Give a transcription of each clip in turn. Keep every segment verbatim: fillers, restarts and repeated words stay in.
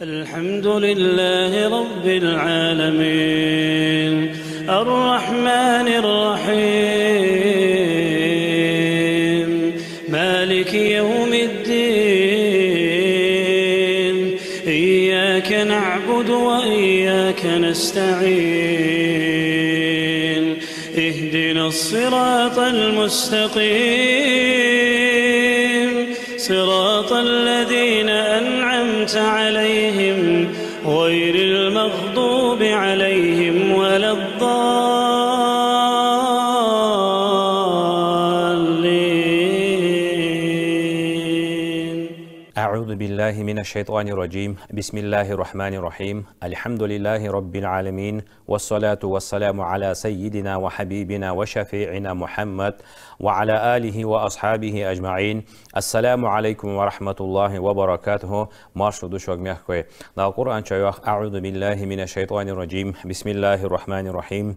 الحمد لله رب العالمين، الرحمن الرحيم، مالك يوم الدين، إياك نعبد وإياك نستعين، اهدنا الصراط المستقيم، صراط الذين أنعمت عليهم، غير المغضوب عليهم ولا الضالين. أعوذ بالله من الشيطان الرجيم. بسم الله الرحمن الرحيم. الحمد لله رب العالمين. والصلاة والسلام على سيدنا وحبيبنا وشفيعنا محمد وعلى آله وأصحابه أجمعين. السلام عليكم ورحمة الله وبركاته. Марша ду шуга, мехкахой. Дала Къуръан чу йоах: أعوذ بالله من الشيطان الرجيم. بسم الله الرحمن الرحيم.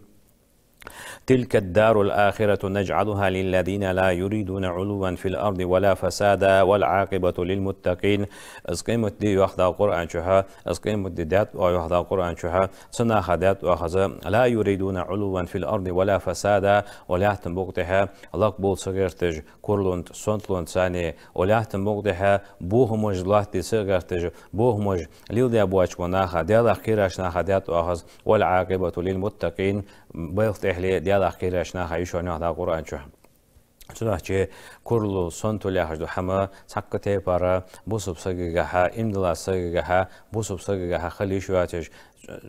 تلك الدار الآخرة نجعلها للذين لا يريدون علوا في الأرض ولا فسادا والعاقبة للمتقين. Из къематди, йоах Дала Къуръан чу, из къематди даьд оаха, йоах Дала Къуръан чу, цу наха даьд оаха из, لا يريدون علوا في الأرض ولا فسادا, укх лаьттан букъа тӀа лакха болча ца гӀерташ, куралца, сонталца царна, укх лаьттан букъа тӀа бохамаш латта ца гӀерташ, бохамаш леладеш боацача наха, Даьлах кхераш наха даьд оаха из, والعاقبة للمتقين, белха тӀехьале Даьлах кхераш наха я шоана, йоах Дала Къуръан чу. Цудухьа курал, сонтал яхаш дола хӀама цхьаккха тайпара бусалба сагагахьа, иман долча сагагахьа, бусалба сагагахьа хила йиш йоацаш,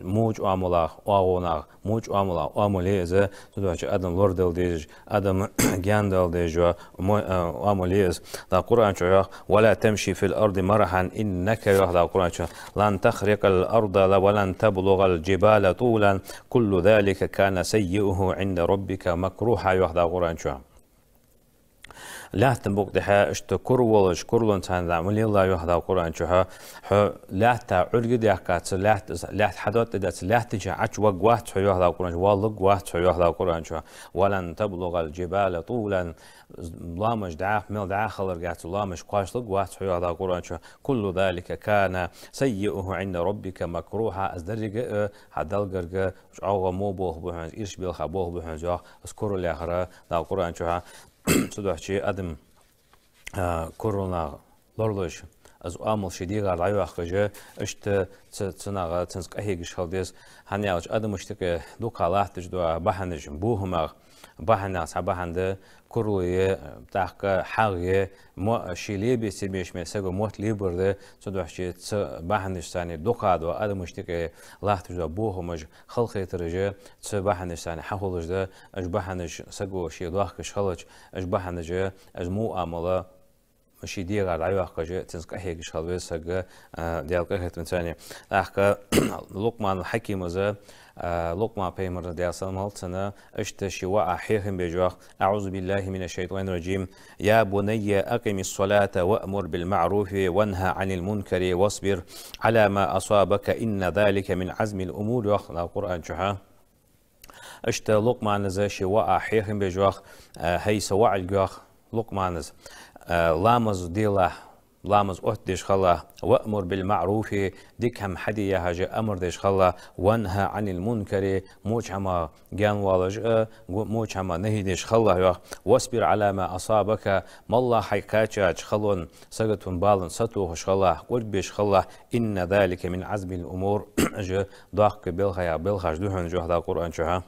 моча Ӏамалах, оагӀонах, моча Ӏамалах, Ӏамал я из, цудухьа адам лорадала дезаш, адам гаьнадала дезаш йола мо-, а, Ӏамал я из. Дала Къуръан чу йоах: ولا تمش في الأرض مرحا إنك, йоах Дала Къуръан чу, لن تخرق الأرض ولن تبلغ الجبال طولا كل ذلك كان سيئه عند ربك مكروها, йоах Дала Къуръан чу. Лаьттан букъа тӀа иштта кура волаш, куралца царна ма лела, йоах Дала Къуръан чу, хьо лаьтта Ӏург даьккха, цу лаьтта, лаьтта хьадоттадаь, цу лаьтта чу Ӏочуваргвац хьо, йоах Дала Къуръан чу, валларгвац хьо, йоах Дала Къуръан чу. ولن تبلغ الجبال طولا, лоамаш дӀаьха, мел дӀаьха хиларга, цу лоамашта кхоачалургвац хьо, йоах Дала Къуръан чу. كل ذلك كان سيئه عند ربك مكروها, из деррига а хьа Даьлагара чӀоагӀа во болх ба хьона из, ирча балха болх ба хьона из, йоах, из курал яхар Дала Къуръан чу. Цудухьа адам, а, куралах лоралуш, из Ӏамал ший дегӀа дӀайоаккхаш, иштта цу-, цунах, цунца къахьегаш хила деза. ХӀана аьлча адамашта юкъе дукха латташ дола бахьанаш, бохамах, бахьанех цхьа бахьан да курал е, тӀаккха хьагӀ е, мо-, ший лебе ца беш мел сага мотт лебар да, цудухьа цу бахьанашца цхьана дукха дола адамашта юкъе латташ дола бохамаш, халахетараш цу бахьанашца цхьана хьахулаш да. Уж бахьанаш саго ше доахкаш хилча, уж бахьанаш, уж во Ӏамал ший дегӀа дӀайоаккхаш, цунца къахьегаш хила веза саг, а, Даьла къахетамца цхьана. ТӀаккха Лукъманул Хьакима из, а, Лукъман пайхамара, Даьла салам хилда цунна, иштта ший воӀа хьехам беш йоах: أعوذ بالله من الشيطان الرجيم. يا بني أقم الصلاة وأمر بالمعروف وانه عن المنكر واصبر على ما أصابك إن ذلك من عزم الأمور, йоах Дала Къуръан чу. Иштта Лукъмана из ший воӀа хьехам беш йоах, а, хӀай са воӀ, йоах Лукъмана из, а, ламаз делахь, ламаз оттадеш хилалахь, وأمر بالمعروف, дика хӀама хьаде яхаш амар деш хилалахь, وانه عن المنكر, воча хӀамах гаьнавоалаш а, го-, воча хӀамах нахьи деш хилалахь, йоах. واصبر على ما أصابك, моллагӀа хьайга кхаьчача халонна, саготта баланна сатохаш хилалахь, кӀоргбеш хилалахь, إن ذلك من عزم الأمور, уж доккхий белхаех белхаш да хьона уж, йоах Дала Къуръан чу.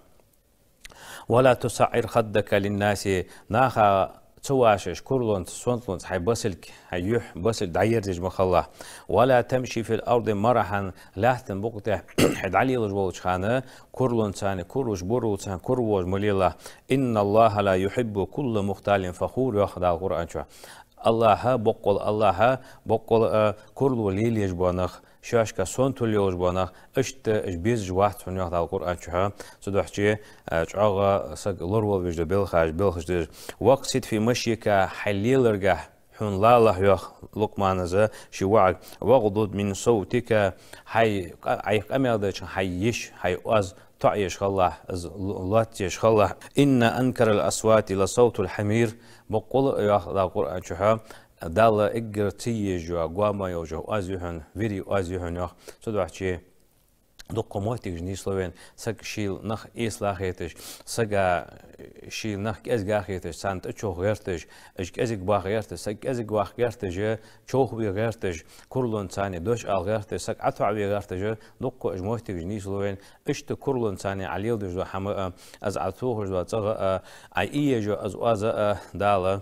ولا تصعر خدك للناس, наха ца вашаш, куралца, сонталца хьай басилг, хьай юхь, басилг дӀаерзаеш ма хилалахь. ولا تمش في الأرض مرحا, лаьттан букъа тӀа хьо дӀалелаш волча хана, куралца цхьана, куралца, буралца цхьана кура волаш ма лелалахь. إن الله لا يحب كل مختال فخور, йоах Дала Къуръан чу. АллахӀа, боккъала АллахӀа, боккъала, а, курал лелаеш бола нах, шоашка сонтал йолаш бола нах, иштта уж безаш вац хьона, йоах Дала Къуръан чу. Цудухьа, а, чӀоагӀа саг лоравала везаш да белхаш, белхаш дезаш. واقصد في مشيك, хьай леларгахь хьона лалахь, йоах Лукъмана из ший воӀага. واغضض من صوتك, хьай къа-, хьай къамаьл деча хана хьай йиша, хьай оаз тоӀаеш хилалахь, из л-, лоацъеш хилалахь. إن أنكر الأصوات لصوت الحمير, боккъала а, йоах Дала Къуръан чу, а, Далла эггара ца езаш йола, гоама йолаш йола оаз я хьона, вири оаз я хьона, йоах. Цудухьа дукха моттигаш нийслу вайна, саг шийла нах эсала хеташ, сага шийла нах кӀезига хеташ, царна тӀачух гӀерташ, уж кӀезига баха гӀерташ, саг кӀезига ваха гӀерташ, човхаве гӀерташ, куралца царна дош ала гӀерташ, саг ӀотоӀаве гӀерташ, дукха уж моттигаш нийслу вайна. Иштта куралца царна Ӏа леладеш дола хӀама а, из Ӏа тохаш дола цӀагӀа а, Ӏа ийеш йола из оаз а Дала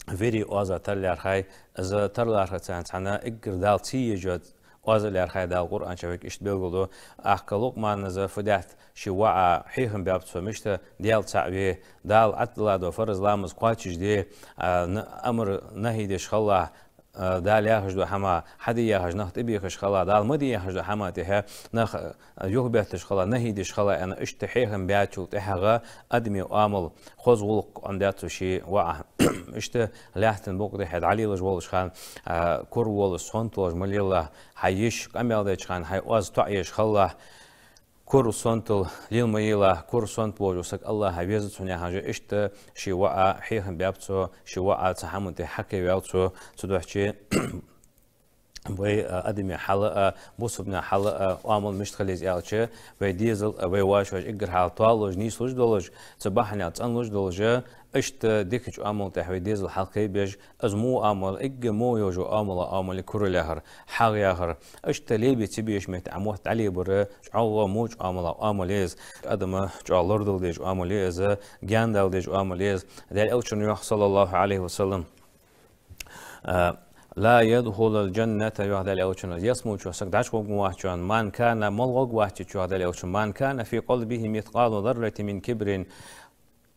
вири оаза тара лаьрхӀай, из тара лаьрхӀачарца цхьана эггара Далла ца езаш йола оаз лаьрхӀай Дала Къуръан чу вайга иштта белгалду. ТӀаккха Лукъмана из фу даьд, ший воӀа хьехам баьб цо, мишта Даьла цаӀ ве, Дала Ӏаттала дола фарз ламаз кхоачашде, а, н-, амр нахьи деш хилалахь, а, Дала яхаш дола хӀама хьаде яхаш нах тӀабехаш хилалахь, Дала ма де яхаш дола хӀама тӀехьа нах, а, юхабетташ хилалахь, нахьи деш хилалахь, аьнна, иштта хьехам баьчул тӀехьагӀа адамий оамал, хоза гӀулакх Ӏомадаьд цо ший воӀа. Иштта лаьттан букъа тӀа хьо дӀалелаш волча хана, а, кура волаш, сонта волаш ма лелалахь, хьа йиша къамаьл деча хана хьай оаз тоӀаеш хилалахь, кура сонтал лела ма елахь, кура сонта волаш вола саг АллахӀ веза цунна яхаш, иштта ший воӀа хьехам баьб цо, ший воӀа цу хӀаман тӀа хьакхеваьв цо, цудухьа вай, а, адамий хьал а, бусалба наьха хьал а, оамал мишта хила еза аьлча, вай дезал а, вай воаш-воаш эггара хьалха тоалуш, нийслуш долаш, цу бахьанех цӀенлуш долаш, иштта дикача оамал тӀехьа вай дезал хьалкхебеш, из во оамал, эггара во йолаш йола оамал, оамал я курал яхар, хьагӀ яхар, иштта лебе ца безаш метте Ӏа мотт дӀалебар, чӀоагӀа во чӀоагӀа оамал, оамал я из, адама чӀоагӀа лорадала дезаш оамал я из, гаьнадала дезаш оамал я из. Даьла Элчано йоах, саллаллахӀу Ӏалайхи ва саллам, а, «لا يدخل الجنة», йоах Даьла Элчано, ялсмала чу саг дӀачугӀоргвац ваьчча, «من كان», мала гӀоргвац ваьчча, йоах Даьла Элчано, «من كان في قلبه مثقال ذرة من كبر»,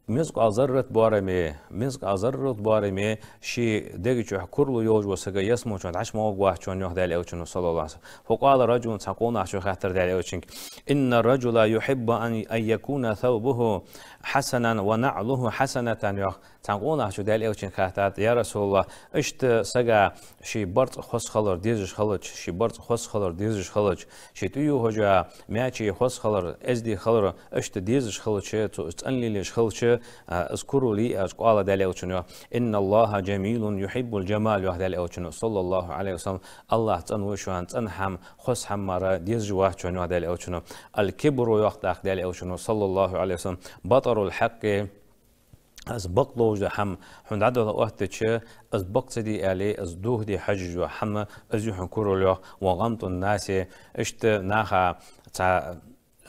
мискъал заррат боараме, мискъал заррат боараме ший дега чу курал йолаш вола саг ялсмала чу дӀачу ма гӀоргвац ваьчча, йоах Даьла Элчано, саллаллахӀу Ӏалайхи ва саллам. «فقال رجل», цхьан къонахчо хаьттар Даьла Элчанга: «إن الرجل يحب أن، أن يكون ثوبه حسنا ونعله حسنة», йоах. Цхьан къонахчо Даьла Элчанга хаьттад: «Я РасулаллахӀ, иштта сага ший барзкъа хоза хилар дезаш хилча, ший барзкъа хоза хилар дезаш хилча, ший тӀаювхаш йола маьчи хоза хилар, эздий хилар, иштта дезаш хилча, цо из цӀенлелаеш хилча, а, из курал йий?» аьлча, къола Даьла Элчано йоах: «إن الله جميل يحب الجمال», йоах Даьла Элчано, саллаллахӀу Ӏалайхи ва саллам. АллахӀ цӀена ва шоана, цӀена хӀама, хоза хӀама мара дезаш вац шоана, йоах Даьла Элчано. «الكبر», йоах тӀаккха Даьла Элчано, саллаллахӀу Ӏалайхи ва саллам, «بطر الحق», из бакъ долаш дола хӀама хьона дӀадала оттача, из бакъ ца де аьле, из дохаде хьажаш дола хӀама, из я хьона курал, йоах, «وغمط الناس», иштта наха цхьа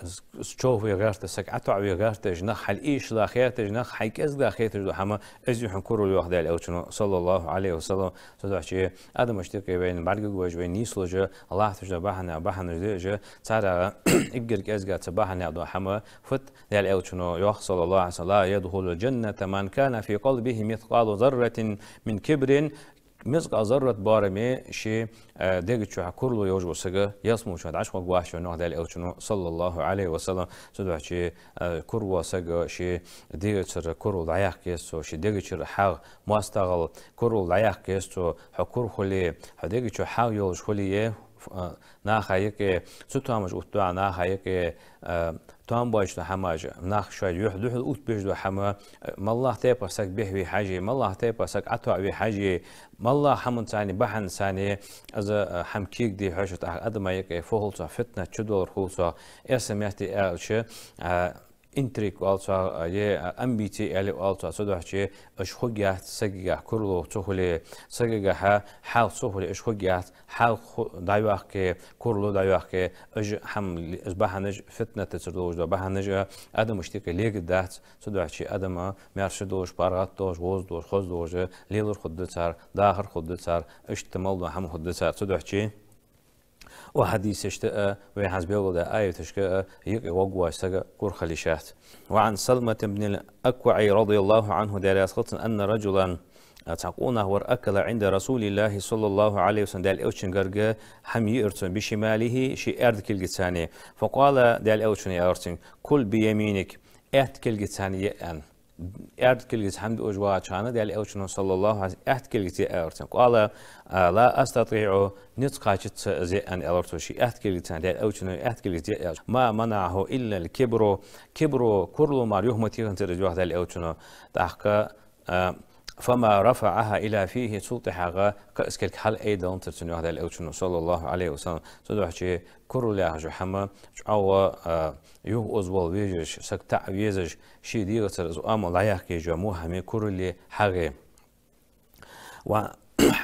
с-, с-, човхаве гӀерташ, саг ӀотоӀаве гӀерташ, нах хьайла эшала хеташ, нах хьай кӀезига хеташ дола хӀама, из я хьона курал, йоах Даьла Элчано, саллаллахӀу Ӏалайхи ва саллам. Цудухьа адамашта юкъе вайна бӀаргагуш, вайна нийслуш, латташ дола бахьанаш, бахьанаш деш, царех эггара кӀезига цу бахьанех дола хӀама фуд, Даьла Элчано йоах, саллаллахӀу Ӏалайхи ва саллам: «لا يدخل الجنة من كان في قلبه مثقال ذرة من كبر». Мискъал заррат боараме ший, э, дега чу курал йолаш вола саг ялсмала чу дӀачугӀоргвац шоана, йоах Даьла Элчано, саллаллахӀу Ӏалайхи ва саллам. Цудухьа, э, кура вола саг ший дега чура курал дӀаяккха еза цо, ший дега чура хьагӀ, моастагӀал, курал дӀаяккха еза цо, хьо кура хуле, хьо дега чу хьагӀ йолаш хуле, э, наха юкъе, цу тоамаш оттадоа наха юкъе, э, тоам боацаш дола хӀамаш, нах шоай юхь-, духьал оттабеш дола хӀама, э, моллагӀа тайпара саг бӀехве хьаже, моллагӀа тайпара саг ӀотоӀаве хьаже, моллагӀа хӀаман цани, бахьан цани, из, э, хӀама кегаде хьожаш, тӀаккха адама юкъе фу хул цох, фитнат чудолар хул цох, эрсий меттала аьлча, э, интрига оал цох, э, е, э, амбици аьле оал цох, цудухьа уж хургьяц сагагахьа курал ца хуле, сагагахьа хьагӀ ца хуле, уж хургьяц, хьагӀ ху-, дӀайоаккхе, курал дӀайоаккхе, уж хӀама, уж бахьанаш, фитнатацара долаш дола бахьанаш, э, адамашта юкъе легаргдац, цудухьа адам, э, маьрша долаш, паргӀата долаш, вовза долаш, хоза долаш, э, лелар хургда цар, дахар хургда цар, иштта мел дола хӀама хургда цар, цудухьа укх хьадисашта а, вай хӀанз белгалдаь аяташка а юкъе гӀоргвоацаш саг кура хила йиш яц. وعن سلمة بن الأكوع رضي الله عنه, Даьла раьза хилва цунна, أن رجلا, цхьа къонах вар, أكل عند رسول الله صلى الله عليه وسلم, Даьла Элчангара хӀама йиар цо, بشماله, ший аьрда кулгаца. فقال, Даьла Элчано аьлар цунга: كل بيمينك, аьтта кулгаца е, аьнна. Аьрда кулгаца хӀама дуаш вагӀача хана Даьла Элчано, саллаллахӀу Ӏалайхи ва саллам, аьтта кулгаца е аьлар цунга. قال, لا أستطيع, низ кхачац са из е, аьнна, аьлар цо, ший аьтта кулгаца, Даьла Элчано аьтта кулгаца е аьлча. ما منعه إلا الكبر, кибру, курал мара юха ма теханзар из, йоах Даьла Элчано. ТӀаккха, э, فما رفعها إلى فيه, цул тӀехьагӀа кхы а кулг хьалъайдаланзар цунна, йоах Даьла Элчано, صلى الله عليه وسلم. Цудухьа курал яхаш хӀама чӀоагӀа, а, юхаозавала везаш, саг таӀа везаш, ший дегӀацара из оамал дӀаяккха езаш йола во хӀама я курал хьагӀ.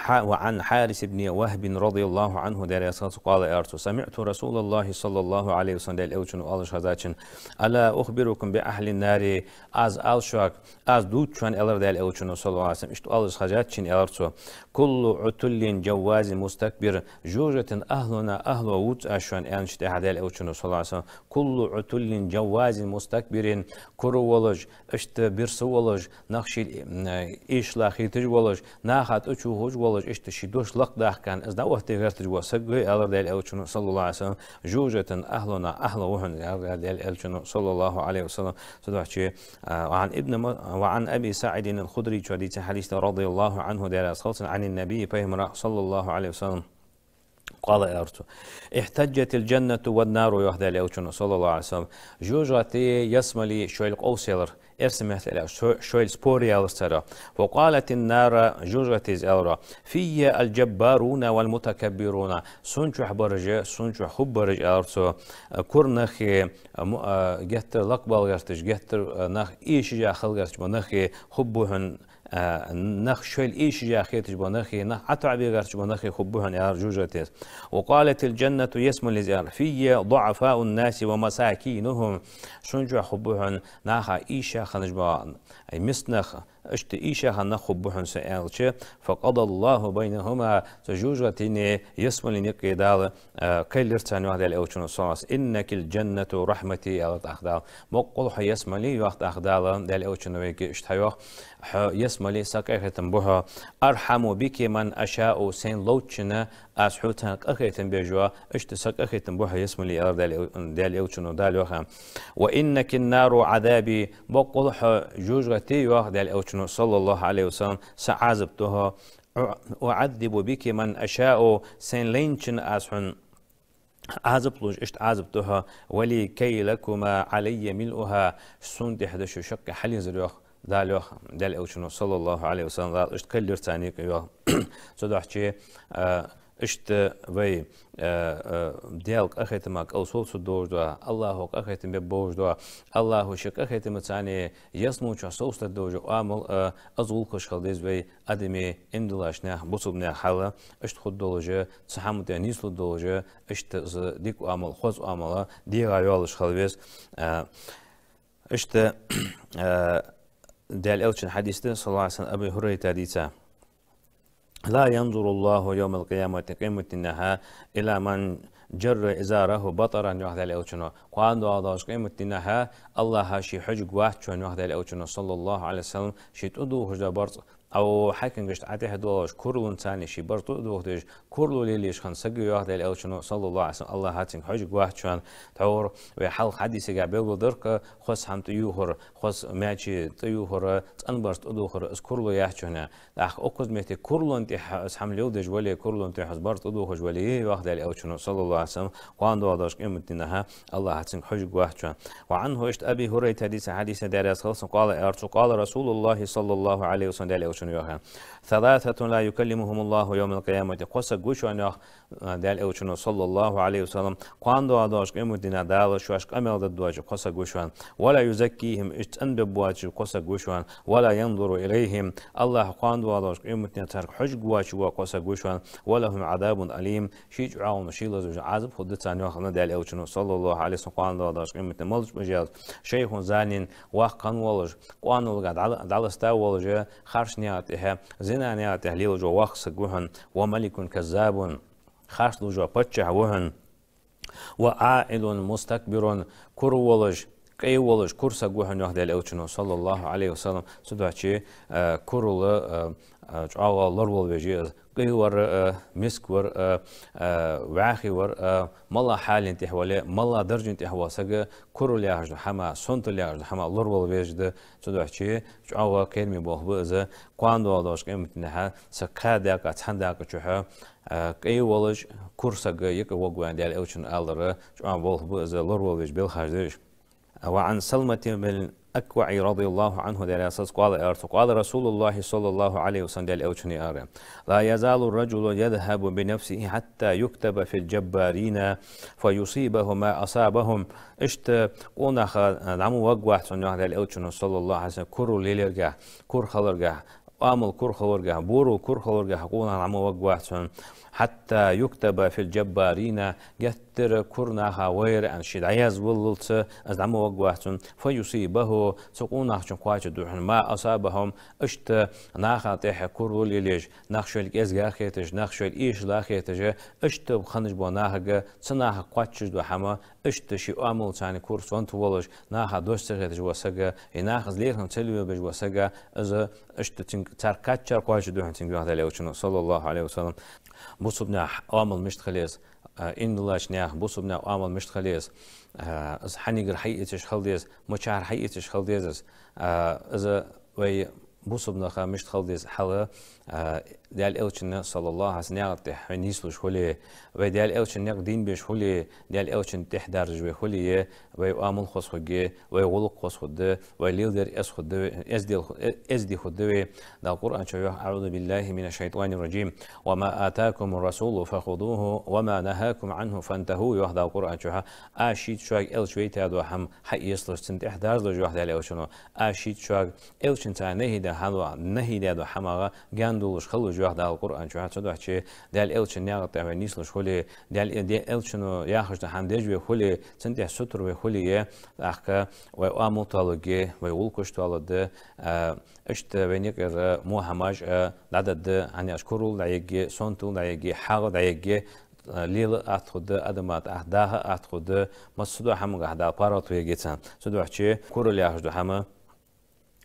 وعن الحارث بن وهب رضي الله عنه, Даьла раьза хилва цунна, قال, аьлар цо: سمعت رسول الله صلى الله عليه وسلم, Даьла Элчано оалаш хезад шийна: ألا أخبركم بأهل النار, аз ала шуга, аз дувца шоана, аьлар Даьла Элчано, صلى الله عليه وسلم, иштта оалаш хезад шийна, аьлар цо: كل عتل جواز مستكبر, жожагӀатен ахӀлонех ахӀло вувц аз шоана, аьнначул тӀехьагӀа Даьла Элчано, صلى الله عليه وسلم: كل عتل جواز مستكبر, кура волаш, иштта бирса волаш, нах шийла, м, эшала хеташ волаш, наха тӀачувахаш волаш, иштта ший дош лакхдаккха, из дӀаотта гӀерташ вола саг ва, аьлар Даьла Элчано, صلى الله عليه وسلم, жожагӀатен ахӀлонех ахӀло ва хьона, аьлар Даьла Элчано, صلى الله عليه وسلم. Цудухьа, а, وعن ابن م-, وعن أبي سعيد الخدري, цо дийца хьадис да, رضي الله عنه, Даьла раьза хилва цунна, عن النبي, пайхамарах, صلى الله عليه وسلم, قال, аьлар цо: احتجت الجنة والنار, йоах Даьла Элчано, صلى الله عليه وسلم, жожагӀатеи ялсмалеи шоайла къовсаялар, эрсий меттала аьлча, шо-, шоайла спор ялар цар. وقالت النار, жожагӀатес аьлар: في الجبارون والمتكبرون, сона чу бараш, сона чу хургбараш, аьлар цо, кура нахи, м-, а, геттара лакхбала гӀерташ, геттара, а, нах эшаш хила гӀерташ бола нахи хургба хьона, а, нах шоайла эшаш хеташ бола нахи, нах ӀотоӀабе гӀерташ бола нахи хургба хьона, аьлар жожагӀатес. وقالت الجنة, ялсмалес аьлар: في ضعفاء الناس ومساكينهم, сона чу хургба хьона наха эшаш хинна бола, ай, миска нах, иштта эшаш хинна нах хургба хьона сона, аьлча, فقضى الله بينهما, цу жожагӀатеи ялсмалеи юкъе Дала, а, кхеллира царна, йоах Даьла Элчано, صلى الله عليه وسلم: إنك الجنة رحمتي, аьлар тӀаккха Дала. Боккъала хьо ялсмале, йоах тӀаккха Дала, Даьла Элчано вайга иштта хьайоах, хьо ялсмале, са къахетам ба хьо, أرحم بك من أشاء, сайна ловча саг аз хьоца къахетам беш ва, иштта са къахетам ба хьо ялсмале, аьлар Даьла Эл-, Даьла Элчано, Дала йоах. وإنك النار عذابي, боккъала хьо жожагӀате, йоах Даьла Элчано, صلى الله عليه وسلم, са Ӏазап да хьо, أع-, أعذب بك من أشاء, сайна лайнача саг аз хьона Ӏазап луш, иштта Ӏазап да хьо, ولي كيلكما علي ملؤها, сона тӀехьа да шо шаккхе хьалъезар, йоах, Дала йоах, Даьла Элчано, صلى الله عليه وسلم, Дала иштта кхеллира царна юкъе, йоах. Цудухьа, а, иштта вай, а, а, Даьла къахетама кӀалсовцаш долаш да, АллахӀа къахетам беш болаш да, АллахӀа ший къахетамца царна ялсмала чу совцадергдолаш оамал, а, из гӀулакхаш хила деза вай, адамий, иман диллача наьха, бусалба наьха хьал, иштта хургдолаш, цу хӀаман тӀа нийслургдолаш, иштта из дика оамал, хоза оамал дегӀа йолаш хила веза. А, иштта, а, Даьла Элчан хьадис да, صلى الله عليه وسلم, Абу Хурайрата дийца: لا ينظر الله يوم القيامة, къематдийнахьа, إلى من جر إزاره بطرا, йоах Даьла Элчано. Кхоана доагӀаш дола къематдийнахьа АллахӀ ший хьожаргвац шоана, йоах Даьла Элчано, صلى الله عليه وسلم, ший тӀадувхаш дола барзкъа, ау хьакъехьа иштта ӀотӀехьа долаш, куралца царна ший барзкъа тӀадувхаш, курал лелаеш хинна саг, йоах Даьла Элчано, صلى الله عليه وسلم, АллахӀ цунга хьожаргвац шоана. Тхьовра вай хьалха хьадисага белгалдир-кх, хоза хӀама тӀаювхар, хоза маьчи тӀаювхар, цӀена барзкъа тӀадувхар, из курал яц шоана. ТӀаккха укхаза метте курала тӀехьа из хӀама леладеш вале, курала тӀехьа из барзкъа тӀадувхаш вале, йоах Даьла Элчано, صلى الله عليه وسلم, кхоана доагӀаш дола къематдийнахьа АллахӀ цунга хьожаргвац шоана. وعنه, иштта Абу Хурайрата дийца хьадис да, Даьла раьза хилва цунна, قال, аьлар цо: قال رسول الله صلى الله عليه وسلم, Даьла Элчано йоах: ثلاثة لا يكلمهم الله يوم القيامة, кхо саг гуш ван, йоах, Даьла Элчано, صلى الله عليه وسلم, кхоана доагӀаш дола къематдийнахьа Дала шоашка къамаьл дергдоацаш кхо саг гуш ван, ولا يزكيهم, уж цӀенбергбоацаш кхо саг гуш ван, ولا ينظر إليهم, АллахӀ кхоана доагӀаш дола къематдийнахьа царга хьожаргвоацаш вола кхо саг гуш ван, ولهم عذاب أليم, ший чӀоагӀа ший лазаш Ӏазап хургда царна, йоах Даьла Элчано, صلى الله عليه وسلم, кхоана доагӀаш дола къематдийнахьа малаш бажелаш: شيخ زان, воккха хинна волаш, къоаналга дӀала-, дӀаласта волаш, харц наькъа тӀехьа, зина наькъа тӀехьа лелаш вола воккха саг ва хьона, وملك كذاب, харц лувш вола паччахь ва хьона, وعائل مستكبر, кура волаш, кӀай волаш, кура саг ва хьона, йоах Даьла Элчано, صلى الله عليه وسلم. Цудухьа, а, курал, а, а, чӀоагӀа лоравала везаш я из. КӀай вар а, миска вар а, а, вӀаьхий вар а, малагӀча хьала тӀа вале, малагӀча даржа тӀа вола саг, курал яхаш дола хӀама, сунтал яхаш дола хӀама лоравала везаш да. Цудухьа чӀоагӀа кхераме болх ба из, кхоана доагӀаш дола къематдийнахьа са кхаь даькъа, цхьан даькъа чухьа, а, кӀай волаш, кура саг юкъе варгва аьнна Даьла Элчано аьлар, чӀоагӀа болх ба из, лоравала везаш белхаш да уж. وعن سلمة بن الأكوع رضي الله عنه, Даьла раьза хилва цунна, قال, аьлар цо: قال رسول الله صلى الله عليه وسلم, Даьла Элчано аьлар: لا يزال الرجل يذهب بنفسه حتى يكتب في الجبارين فيصيبه ما أصابهم. Иштта къонах дӀа ма варгвац цунна, йоах Даьла Элчано, صلى الله عليه وسلم, курал лелаяргахьа, кура хиларгахьа, оамал кура хиларгахьа, боарал кура хиларгахьа къонах дӀа ма варгвац цунна. حتى يكتب في الجبارين, геттара кура наха вайра аьнна, ше дӀаязваллалца из дӀа ма варгвац цунна. فيصيبه, цу къонахчунга кхоачаргда хьона, ما أصابهم, иштта наха тӀехьа курал лелаеш, нах шоайла кӀезига хеташ, нах шоайла эшала хеташ, иштта хинна бола нахага, цу нахага кхоачаш дола хӀама, иштта ший оамалца кура сонта волаш, наха дош ца хеташ вола саг, е нах из лерхӀам ца лелабеш вола саг, из иштта цунга, цар кхаччалца кхоачаргда хьона цунга, йоах Даьла Элчано, صلى الله عليه وسلم. Бусалба наьха оамал мишта хила еза, а, ийман долча наьха, бусалба наьха оамал мишта хила еза, а, из хьанагара хьаэцаш хила деза, мичахьара хьаэцаш хила деза из, а, из вай бусалба наха мишта хила деза хьал, а, Даьла Элчан, صلى الله عليه وسلم, наькъа тӀа вай нийслуш хуле, вай Даьла Элчан никъ дийна беш хуле, Даьла Элчан тӀехьа даржаш вай хуле, вай оамал хоза хургья, вай гӀулакх хоза хургда, вай леладер эс хургда, эздел ху-, э-, эздий хургда вай. Дала Къуръан чу йоах: أعوذ بالله من الشيطان الرجيم. وما آتاكم الرسول فخذوه وما نهاكم عنه فانتهوا, йоах Дала Къуръан чу. Аз шийца шуга Элча вайтад дола хӀама хьаэцалаш, цунна тӀехьа даржалаш, йоах Даьла Элчано. Аз шийца шуга Элчано нахьи даь хӀама, нахьи даь дола хӀамах гаьна долаш хилалаш, йоах Дала Къуръан чу. Цудухьа Даьла Элчан наькъа тӀа вай нийслуш хуле, Даьла, Даьла Элчано яхаш дола хӀама деш вай хуле, цунна тӀехьа сутара вай хуле, тӀаккха вай оамал тоалургья, вай гӀулакхаш тоалургда, а, иштта вайна юкъера во хӀамаш а дӀадаргда, хӀана аьлча курал дӀаяргья, сонтал дӀаяргья, хьагӀ дӀаяргья, а, лела атта хургда, адама тӀа даха атта хургда, массадолча хӀамангахьа Дала паргӀато ергья царна. Цудухьа курал яхаш дола хӀама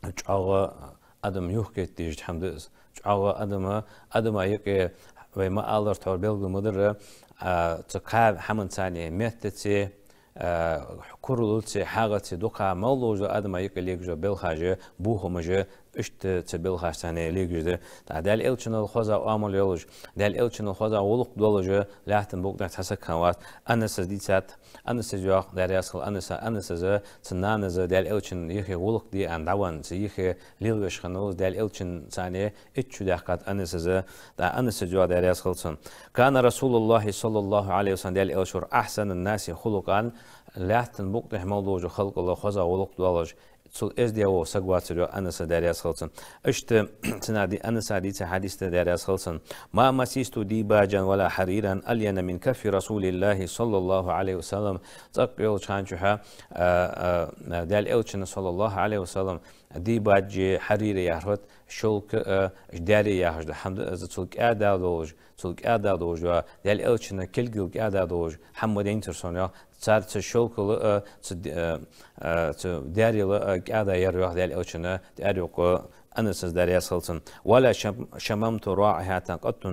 чӀоагӀа адам юхакхетаде дезаш хӀама да из. ЧӀоагӀа адама, адама юкъе, вай ма аллара, тхьовра белгала ма дарра, а, цу кхаь хӀаманца, меттаца, а, куралца, хьагӀаца дукха мел долаш дола адама юкъе легаш дола белхаш, бохамаш, иштта цу белхашца легаш да. ТӀаккха Даьла Элчанал хоза оамал йолаш, Даьла Элчанал хоза гӀулакх долаш лаьттан букъа тӀа цхьа саг хиннавац. Анаса дийцад, Анаса йоах, Даьла раьза хилва Анаса, Анаса цун нанас Даьла Элчан юхе гӀулакх де аьнна дӀавенна, цу юхе лелавеш хиннав из, Даьла Элчанца итт шу даьккхад Анаса. ТӀаккха Анаса йоах, Даьла раьза хилва цунна: كان رسول الله صلى الله عليه وسلم, Даьла Элча вар, أحسن الناس خلقا, лаьттан букъа тӀа мел долча халкъал хоза гӀулакх долаш, цул эздий вола саг вацар, йоах Анаса, Даьла раьза хилва цунна. Иштта цунах ди-, Анаса дийца хьадис да, Даьла раьза хилва цунна: ما مسست ديباجا ولا حريرا ألين من كف رسول الله صلى الله عليه وسلم. ЦӀаккха йолча хана чухь, а, а, Даьла Элчан, صلى الله عليه وسلم, дийбаджи, хьарир яхар фуд, шёлк а, даьри яхаш да хӀама да из, цул кӀаьда долаш, цул кӀаьда долаш, йоах, Даьла Элчан кулгал кӀаьда долаш хӀама ма дайнадацар сона, йоах. Цар цу шёлкал а, цу д-, а, а, цу даьрил а кӀаьда яр, йоах, Даьла Элчан тӀера юкъе Анаса, Даьла раьза хилва цунна. ولا شم-, شممت رائحة قط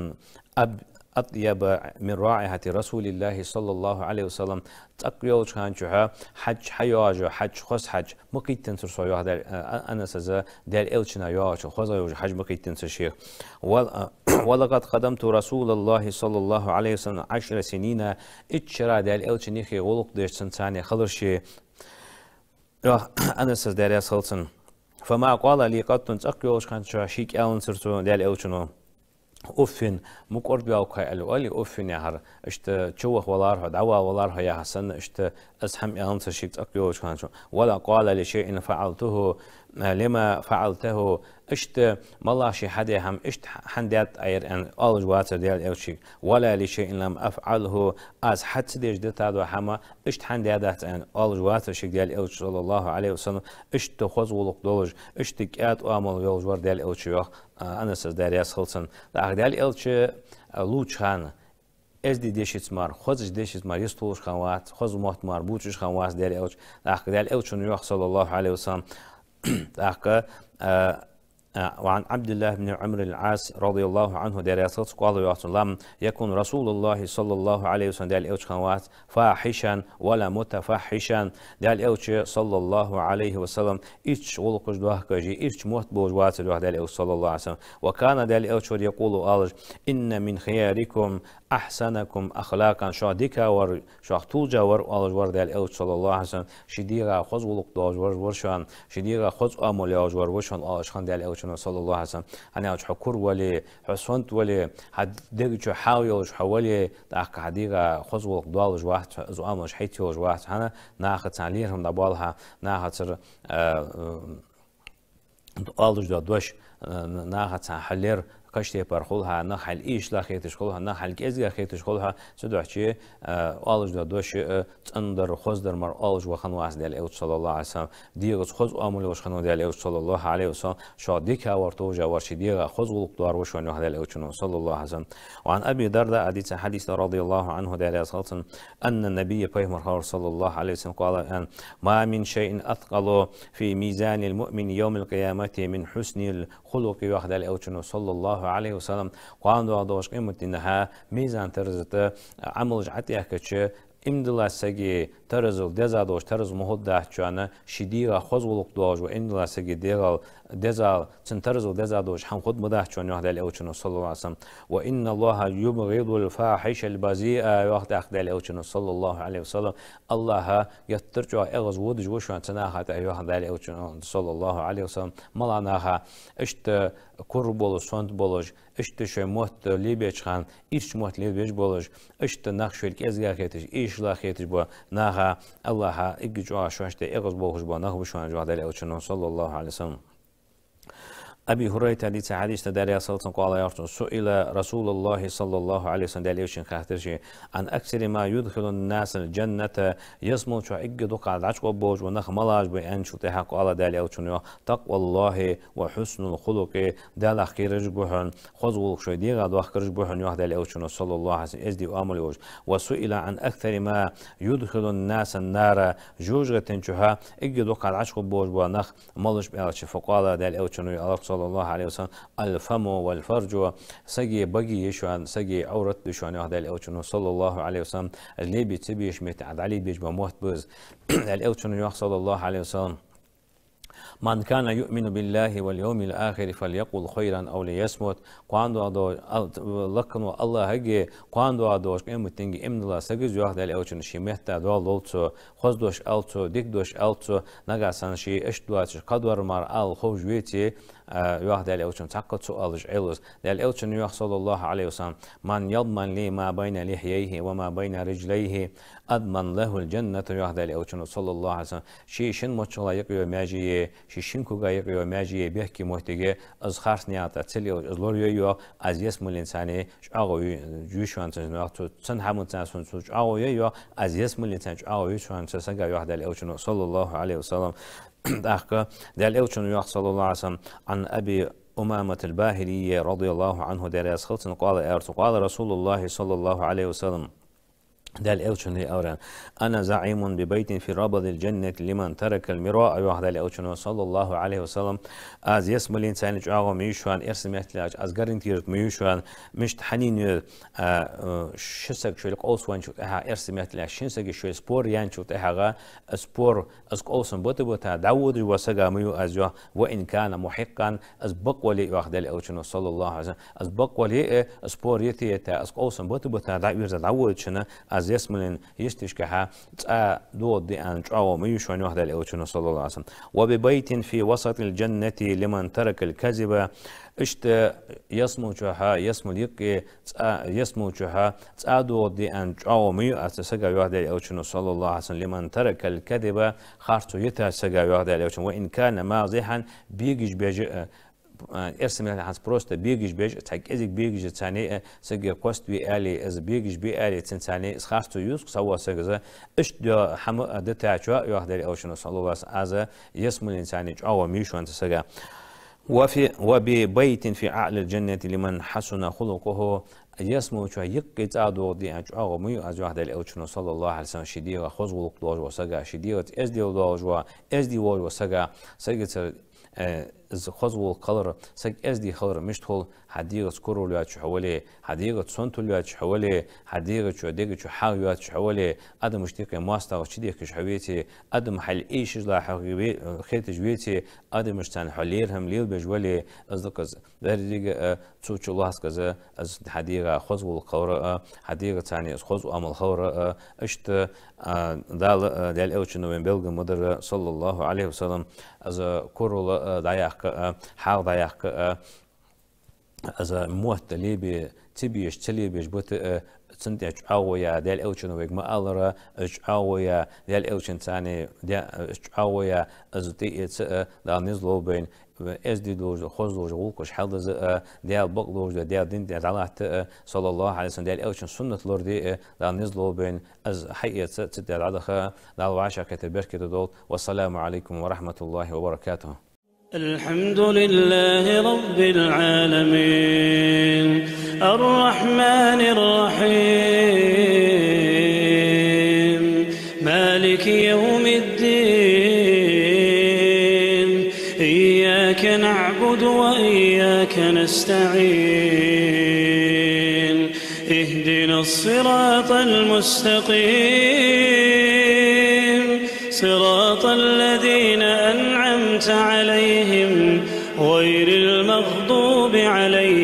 أب-, أطيب من رائحة رسول الله صلى الله عليه وسلم. ЦӀаккха йолча хана чухь хьаж, хьайоагӀаш йола хьаж, хоза хьаж ма кхийттанацар сох, йоах, Даьла, а, а, Анаса, Даьла Элчанах йоагӀачул хоза йолаш хьаж ма кхийттанацар шийх. ول-, а, ولقد خدمت رسول الله صلى الله عليه وسلم عشر سنين. Итт шера Даьла Элчан юхе гӀулакх деш цунца хилар ше, йоах Анаса, Даьла раьза хилва цунна. فما قال لي قط, цӀаккха йолча хана чухь шийга аьннадацар цо, Даьла Элчано: أف, мукӀар доаллалца хьо, аьле, оалий, أف яхар, иштта чу ваха валар хьо, дӀавала валар хьо яхар санна, иштта из хӀама аьннадацар шийга цӀаккха йолча хана чухь. ولا قال لشيء فعلته لم فعلته. Иштта малагӀа ше хьадаь хӀама иштта хӀана даьд Ӏа ер аьнна оалаш вацар Даьла Элча шийга. ولا لشيء لم أفعله, аз хьа ца деш дита дола хӀама иштта хӀана даьдац Ӏа аьнна оалаш вацар шийга Даьла Элча, صلى الله عليه وسلم. Иштта хоза гӀулакх долаш, иштта кӀаьда оамал йолаш вар Даьла Элча, йоах, а, Анаса, Даьла раьза хилва цунна. ТӀаккха Даьла Элча, а, лувча хана эздий дешаца мара, хозача дешаца мара йистхулаш хиннавац, хоза мотт мара бувцаш хиннавац Даьла Элча. ТӀаккха Даьла Элчано йоах, صلى الله عليه وسلم, тӀаккха, а, а, وعن عبد الله بن عمرو العاص رضي الله عنه, Даьла раьза хилва цунна, قال, йоах цо: لم يكن رسول الله صلى الله عليه وسلم, Даьла Элча хиннавац, فاحشا ولا متفحشا. Даьла Элча, صلى الله عليه وسلم, ирча гӀулакхаш доахкаш, ирча мотт болаш вацар, йоах, Даьла Элча, صلى الله عليه وسلم. وكان, Даьла Элча вар, يقول, оалаш: إن من خياركم أحسنكم أخلاقا, шух дика вар, шух тулжа вар, оалаш вар Даьла Элча, صلى الله عليه وسلم, ший дегӀа хоза гӀулакх долаш вар, вар шоана, ший дегӀа хоза оамал йолаш вар, вар шоана, оалаш хиннад Даьла Элчано, صلى الله عليه وسلم. ХӀана аьлча хьо кура вале, хьо сонта вале, хьа дега чу хьал йолаш хьо вале, тӀаккха хьа дегӀа хоза гӀулакх долаш вац, из оамалаш хьайца йолаш вац, хӀана нахаца лерхӀам дӀабоал хьа, нахацара, а, оалаш дола дош, а, нахаца хьа лерхӀам кхыча тайпара хул хьа, нах хьайна эшалуш хеташ хул хьа, нах хьайна кӀезига хеташ хул хьа, цудухьа, а, оалаш дола дош, а, цӀендар, хоздар мара оалаш ва хиннавац Даьла Элча, صلى الله عليه وسلم. ДегӀаца хоза оамал йолаш хиннав Даьла Элча, صلى الله عليه وسلم, шух дика вар, тулжа вар, ший дегӀа хоза гӀулакх долаш вар шоана, йоах Даьла Элчано, صلى الله عليه وسلم. وعن أبي الدرداء, Аби Дардаъ хьадис да, رضي الله عنه, Даьла раьза хилва цунна, أن النبي, пайхамар хилар, صلى الله عليه وسلم, قال, аьннад: ما من شيء أثقل في ميزان المؤمن يوم القيامة من حسن الخلق, йоах Даьла Элчано, صلى الله عليه وسلم. Кхоана доагӀаш долча къематдийнахьа мизан тараза тӀа Ӏамалаш ӀотӀаьхкача, иман дола сага таразал деза долаш тараза ма хургдац шоана, ший дегӀа хоза гӀулакх долаш ва иман дола сага дегӀал дезал, цун таразал деза долаш хӀама хургдац шоана, йоах Даьла Элчано, صلى الله عليه وسلم. وإن الله يبغض الفاحش البذيء, йоах тӀаккха Даьла Элчано, صلى الله عليه وسلم. АллахӀа геттара чӀоагӀа эгӀазводаш ва шоана цу наха тӀа, йоах Даьла Элчано, صلى الله عليه وسلم. МалагӀа наха? Иштта кура болаш, сонта болаш, иштта шоай мотт лебеча хана ирча мотт лебеш болаш, иштта нах шоайла кӀезига хеташ, эшалуш хеташ бола наха АллахӀа эггара чӀоагӀа шоашта эгӀазболхаш бола нах ба шоана, йоах Даьла Элчано, صلى الله عليه وسلم. Аби ХӀурайрата хьадис да, Даьла раьза хилва цунна, قال, аьлар цо: سئل رسول الله صلى الله عليه وسلم, Даьла Элчанга хаьттар шоана, عن أكثر ما يدخل الناس الجنة, ялсмала чу эггара дукха дӀачугӀоргболаш бола нах малаш ба аьнначул тӀехьагӀа, قال, Даьла Элчано йоах: تقوى الله وحسن الخلق, Далах кхераш ба хьона, хоза гӀулакх шоай дегӀа доахкараш ба хьона, йоах Даьла Элчано, صلى الله عليه وسلم, эздий оамал йолаш. وسئل عن أكثر ما يدخل الناس النار, жожагӀатен чухьа эггара дукха дӀачугӀоргболаш бола нах малаш ба аьлча, فقال, Даьла Элчано аьлар, صلى الله عليه وسلم: الفم والفرج, сага баге я шоана, сага Ӏоврат да шоана, йоах Даьла Элчано, صلى الله عليه وسلم. Лебе ца безаш метте дӀалебеш бола мотт ба из. Даьла Элчано йоах, صلى الله عليه وسلم: من كان يؤمن بالله واليوم الآخر فليقل خيرا أو ليصمت. Кхоана доагӀаш дола, ал-, лакхаволча АллахӀага, кхоана доагӀаш долча къематденга иман дола саг из, йоах Даьла Элчано, ший метта доал долда цо, хоза дош алда цо, дика дош алда цо, нагахьа санна ше иштта доацаш кхыдола мара ала ховш веце, а, йоах Даьла Элчано, цхьаккха ца оалаш Ӏеллаз. Даьла Элчано йоах, صلى الله عليه وسلم: من يضمن لي ما بين لحييه وما بين رجليه أضمنت له الجنة, йоах Даьла Элчано, صلى الله عليه وسلم. Ший шин моччагӀа юкъе йола маьже, ший шин кога юкъе йола маьже бехке моттиг, из харц наькъа тӀа ца лелаш, из лорайой йоах, аз ялсмален царна чӀоагӀо я шоана цун, йоах, цу, цун хӀаманца сона цо чӀоагӀо я йоах, аз ялсмален царна чӀоагӀо я шоана цу сага, йоах Даьла Элчано, صلى الله عليه وسلم. ТӀаккха Даьла Элчано йоах, صلى الله عليه وسلم: عن أبي أمامة الباهلي رضي الله عنه, Даьла раьза хилва цунна, قال, аьлар цо: قال رسول الله صلى الله عليه وسلم, Даьла Элчано аьлар: أنا زعيم ببيت في ربض الجنة لمن ترك المراء, йоах Даьла Элчано, صلى الله عليه وسلم. Аз ялсмален царна чӀоагӀо ма ю шоана, эрсий меттала аьлча, аз гарантировать ма ю шоана, мишта хьанийна, а, э, ши саг шоайла къовсавенначул тӀехьагӀа, эрсий меттала аьлча, шин сага шоайла спор яьнначул тӀехьагӀа, спор, из къовсам бита-бита дӀаводаш вола саг ма ю аз, йоах, وإن كان محقا, из бакъ вале а, йоах Даьла Элчано, صلى الله عليه وسلم, из бакъ вале а, спор йита-йита, из къовсам бита-бита дӀавийрза дӀаводачунна аз ялсмален йисташкахьа цӀа догӀаргда аьнна чӀоагӀо ма ю шоана, йоах Даьла Элчано, صلى الله عليه وسلم. وببيت في وسط الجنة لمن ترك الكذب. Иштта ялсмала чухьа, ялсмала юкъе цӀа, ялсмала чухьа цӀа догӀаргда аьнна чӀоагӀо ма ю аз цу сага, йоах Даьла Элчано, صلى الله عليه وسلم, لمن ترك الكذب, харцо йитача сага, йоах Даьла Элчано, وإن كان مازحا, бегаш беш а, а, эрсий меттала хӀанз просто бегаш беш а, цхьа кӀезига бегаш а царна, а, сага кхоаставе аьле, из бегаш бе аьле, цун царна из харцо юс-кх цхьавола саг из, иштта дола хӀама а дитачоа, йоах Даьла Элчано, صلى الله عليه وسلم, аз ялсмален царна чӀоагӀо ма ю шоана цу сага. وفي، وببيت في أعلى الجنة لمن حسن خلقه. Ялсмала чу юкъе цӀа догӀаргда аьнна чӀоагӀо ма ю аз, йоах Даьла Элчано, صلى الله عليه وسلم, ший дегӀа хоза гӀулакх долаш вола сага, ший дегӀаца эздел долаш вола, эздий волаш вола сага, сагацара, э, Из хоза гӀулакх хилар, саг эздий хилар мишта хул? Хьа дегӀаца курал йоацаш хьо вале, хьа дегӀаца сонтал йоацаш хьо вале, хьа дегӀа чу, дега чу хьагӀ йоацаш хьо вале, адамашта юкъе моастагӀал чудехкаш хьо веце, адам хьайна эшаш ла хьо ве-, хеташ веце, адамашца хьо лерхӀам лелабеш вале, из да-кх из. Деррига а цу чу лоацца-кх из, из хьа дегӀа хоза гӀулакх хилар а, хьа дегӀаца из хоза Ӏамал хилар а, иштта, а, Дала, а, Даьла Элчано вайна белгал ма дарра, صلى الله عليه وسلم, из курал а дӀаяккха а, хьагӀ дӀаяккха а, из мотт лебе, ца безаш, ца лебеш бита а, цунна тӀа чӀоагӀо я, Даьла Элчано вайга ма аллара, из чӀоагӀо я, Даьла Элчанца, Даь-, из чӀоагӀо я, из тӀаэца а, Дала низ лолба вайна, эздий долаш, хоза долаш гӀулакхаш хьалдиза а, Даьла бакъ долаш, Даьла дина тӀа дӀалатта а, صلى الله عليه وسلم, Даьла Элчан суннат лораде а, Дала низ лолба вайна, из хьаэца а, цу тӀа дӀадаха а, Дала вӀашагӀкхетар беркате долда. والسلام عليكم ورحمة الله وبركاته. الحمد لله رب العالمين، الرحمن الرحيم، مالك يوم الدين، إياك نعبد وإياك نستعين، اهدنا الصراط المستقيم، صراط الذين أنعمت عليهم، غير المغضوب عليهم